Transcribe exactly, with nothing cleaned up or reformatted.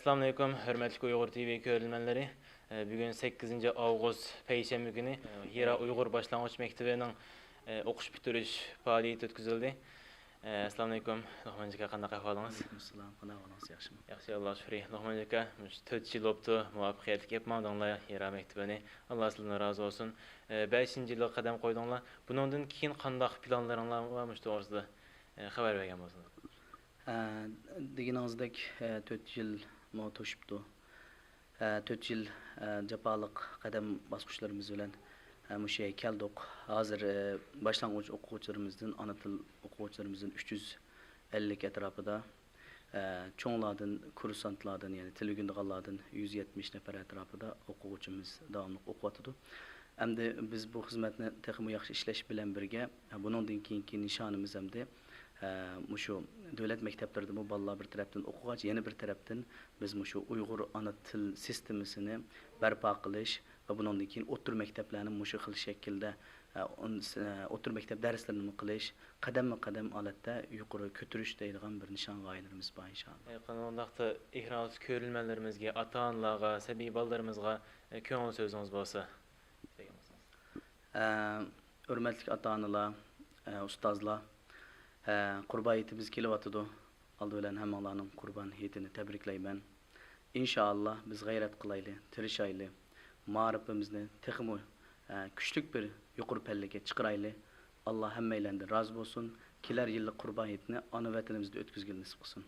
ئەسسالامۇئەلەيكۇم، ھۆرمەتلىك ئۇيغۇر تىۋى كۆرۈرمەنلىرى. ئە، بۈگۈن سەككىزىنچى ئاۋغۇست، پەيشەنبە كۈنى، ئە، ھىرا ئۇيغۇر باشلانغۇچ مەكتىۋىنىڭ، ئە، ئوقۇش پۈتتۈرۈش پائالىيىتى ئۆتكۈزۈلدى. ئە، ئەسسالامۇئەلەيكۇم، لوقمان ئاكا، قانداق ئەھۋالىڭىز؟ ۋەئەلەيكۇمئەسسالام، قانداق ئەھۋالىڭىز، ياخشىمۇ؟ ياخشى، ئاللا شۈكرى. لوقمان ئاكا، مۇشۇ تۆت يىل بوپتۇ، مۇۋەپپەقىيەتلىك ئېلىپ ماڭدىڭلار ھىرا مەكتىۋىنى. ئاللا سىزدىن رازى بولسۇن. ئە، بەشىنچى يىلغا قەدەم قويدۇڭلار. بۇنىڭدىن كېيىن قانداق پىلانلىرىڭلار بار، مۇشۇ توغرىسىدا، ئە، خەۋەر بەرگەن بولسىڭىز. ئە، دېگىنىڭىزدەك، ئە، تۆت يىلمۇ توشۇپتۇ. ئە، تۆت يىل، ئە، جاپالىق قەدەم باسقۇچلىرىمىز بىلەن، ئە، مۇشۇ يەرگە كەلدۇق. ھازىر، ئە، باشلانغۇچ ئوقۇغۇچىلىرىمىزدىن، ئانا تىل ئوقۇغۇچىلىرىمىزدىن ئۈچ يۈز ئەللىك ئەتراپىدا، ئە، چوڭلاردىن، كۇرسانتلاردىن، يەنى تىل ئۆگىنىدىغانلاردىن يۈز يەتمىش نەپەر ئەتراپىدا ئوقۇغۇچىمىز داۋاملىق ئوقۇۋاتىدۇ. ئەمدى بىز بۇ خىزمەتنى تېخىمۇ ياخشى ئىشلەش بىلەن بىرگە، بۇنىڭدىن كېيىنكى نىشانىمىز ئەمدى، ئە، مۇشۇ دۆلەت مەكتەپلىرىدىمۇ بالىلار بىر تەرەپتىن ئوقۇغاچ، يەنە بىر تەرەپتىن بىز مۇشۇ ئۇيغۇر ئانا تىل سىستېمىسىنى بەرپا قىلىش ۋە بۇنىڭدىن كېيىن ئوتتۇرا مەكتەپلەرنى مۇشۇ خىل شەكىلدە، ئە، ئون-، ئە، ئوتتۇرا مەكتەپ دەرسلىرىنىمۇ قىلىش، قەدەممۇ قەدەم ھالەتتە يۇقىرى كۆتۈرۈش دەيدىغان بىر نىشان غايىلىرىمىز بار، ئىنشائاللا. يېقىن ئۇنداقتا ئېكران ئاستى كۆرۈرمەنلىرىمىزگە، ئاتا-ئانىلارغا، سەبىي بالىلىرىمىزغا، ئە، كۆڭۈل سۆزىڭىز بولسا. ئە، ھۆرمەتلىك ئاتا-ئانىلار، ئە، ئۇستازلار، ئە، قۇربان ھېيتىمىز كېلىۋاتىدۇ. ئالدى بىلەن ھەممىڭلارنىڭ قۇربان ھېيتىنى تەبرىكلەيمەن. ئىنشائاللا، بىز غەيرەت قىلايلى، تىرىشايلى، مائارىپىمىزنى تېخىمۇ، ئە، كۈچلۈك بىر يۇقىرى پەللىگە چىقىرايلى. ئاللا ھەممەيلەندىن رازى بولسۇن. كېلەر يىللىق قۇربان ھېيتنى ئانا ۋەتىنىمىزدە ئۆتكۈزگىلى نېسىپ قىلسۇن.